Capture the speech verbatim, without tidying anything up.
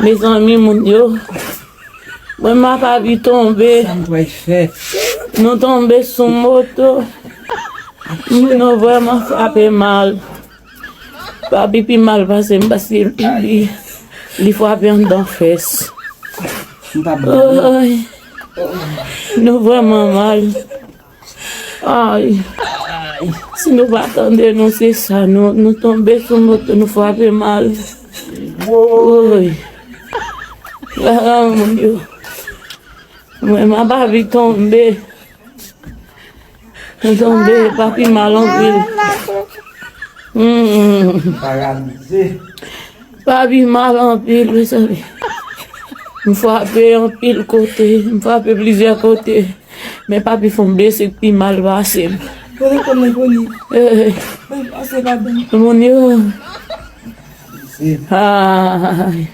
Mezanmi, moun yo. Mwen, m a papi tonbe. Sa m pral fè? Nou tonbe sou moto. Nou vrèman frape mal. Papi pi mal pase m paske li, li frape anndan fès. M pa byen. Ay. Nou vrèman mal. Ay. Si nou pa tande nou, se sa. Nou, nou tonbe sou moto, nou frape mal. Woy. Bagay moun yo. Mwen, m a papi tonbe. Tonbe, papi mal anpil. Hmm. Paralize. Papi mal anpil, mezanmi. M frape anpil kote, m frape plizyè kote. Men papi fè m blese k pi mal pase m. Kote kòm nan koni? Eh. Mwen pase ladan. Moun yo. Ay.